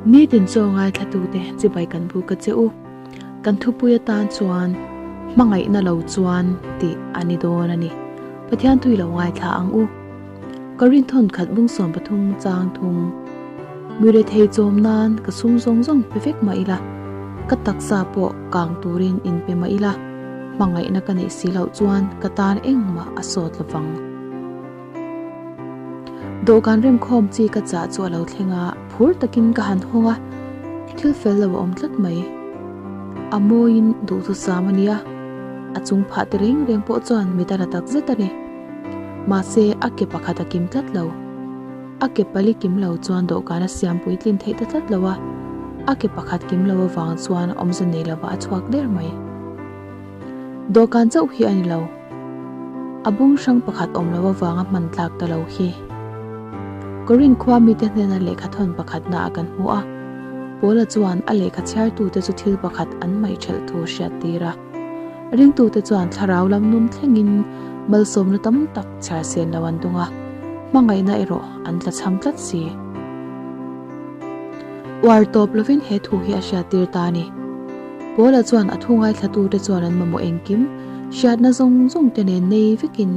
Nitin chaw ngaithlatute chibai kan buk a che u. Kan thupui atan chuan hmangaihna lo chuan tih a ni dawn a ni. Pathian tui lo ngaithla ang u. Ka rinthawn khat bung 13 chang thung. Mi rethei chawm nan ka sum zawng zawng pe vek mah ila, ka taksa pawh kang turin in pe mah ila, hmangaihna ka neih si loh chuan ka tan engmah a sawt lovang. Dawhkan remkhawm chi ka chah chu a lo thleng a, phur takin ka han hawng a, thil fel lo a awm tlat mai. A mawiin duhthusam a nia, a chung phah te reng reng pawh chuan mit a la tak zet a ni. Mahse, a ke pakhat a kim tlat lo. A ke pali kim lo chuan dawhkan a siam puitlin theih ta tlat lo a, a ke pakhat kim lo avang chuan awmze nei lova a chhuak der mai. Dawhkan chauh hi a ni lo. A bung hrang pakhat awm lo avanga hman tlak ta lo hi. Korin khua mite hnena lehkha thawn pakhatna ah kan hmu a, Paula chuan a lehkha chhiartute chu thil pakhat an hmaihthelh thu hriat tir a. Ringtute chuan thlarau lam nun thlengin malsawmna tam tak chhiar sen lo an dung a, hmangaihna erawh an tla chham tlat si. Uar tawp lovin he thu hi a hriattir ta a ni. Paula chuan a thu ngaithlatute chuan an mamawh engkim, hriatna zawng zawng te nen nei vekin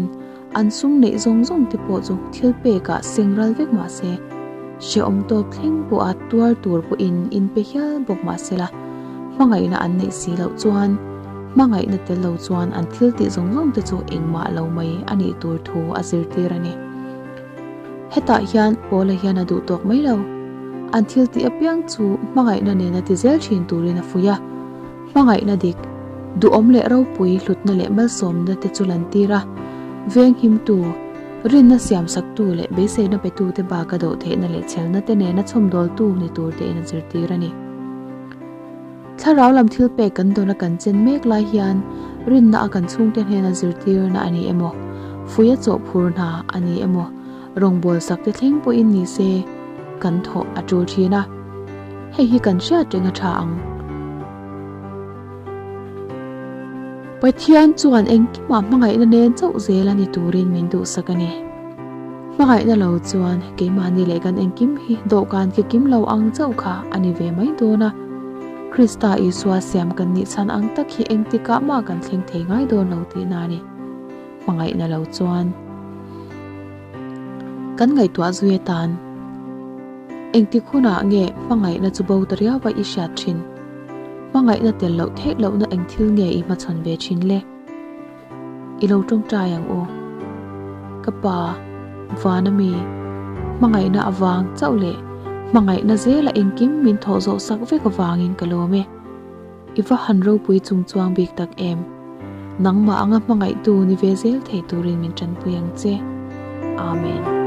an sum neih zawng zawng te pawh chu thil pekah seng ral vek mah se, hrehawm tawp thleng pawha tuar tur pawhin inpe hial bawk mah sela, hmangaihna an neih si loh chuan hmangaihna tel lo chuan an thil tih zawng zawng te chu engmah lo mai a nih tur thu a zirtir a ni. Hetah hian Paula hian a duh tawk mai lo. An thil tih apiang chu hmangaihna nena ti zel thin turin a fuih a. Hmangaihna dik, duhawm leh ropui hlutna leh malsawmna te chu lantir a, venghimtu, rinna siamsaktu leh beiseina petute baka doh theihna leh chhelna te nena chhawmdawltu ni tur tein a zirtir a ni. Thlarau lam thil pek kan dawna kan chen mek lai hian rinna a kan chhungte hnena zirtirna a ni emaw, fuia chawhphur hna a ni emaw, rawngbawl sak te thleng pawhin ni se kan thawh a tul thin a. Hei hi kan hriat reng a tha ang. Pathian chuan engkimah hmangaihna nen chauh zel a ni turin min duhsak a ni. Hmangaihna lo chuan keimahni leh kan engkim hi dawhkan ki kim lo ang chauh kha a ni ve mai dawn a. Krista Isua siam kan nih chhan ang tak hi engtikah mah kan thleng thei ngai dawn lo tihna a ni. Hmangaihna lo chuan kan ngaihtuah zui atan engtik hunah nge hmangaihna chu bo ta riau a i hriat thin? Hmangaihna tel loh theih lohna eng thil nge i hmachhawn ve thin le? I lo tawngtai ang u. Ka pa, vana mi, hmangaihna avang chauh leh hmangaihna zela engkim min thawh zawh sak vek avangin ka lawm e. I va han ropui chung chuang bik tak em? Nangmah anga hmangaihtu ni ve zel thei turin min tanpui ang che. Amen.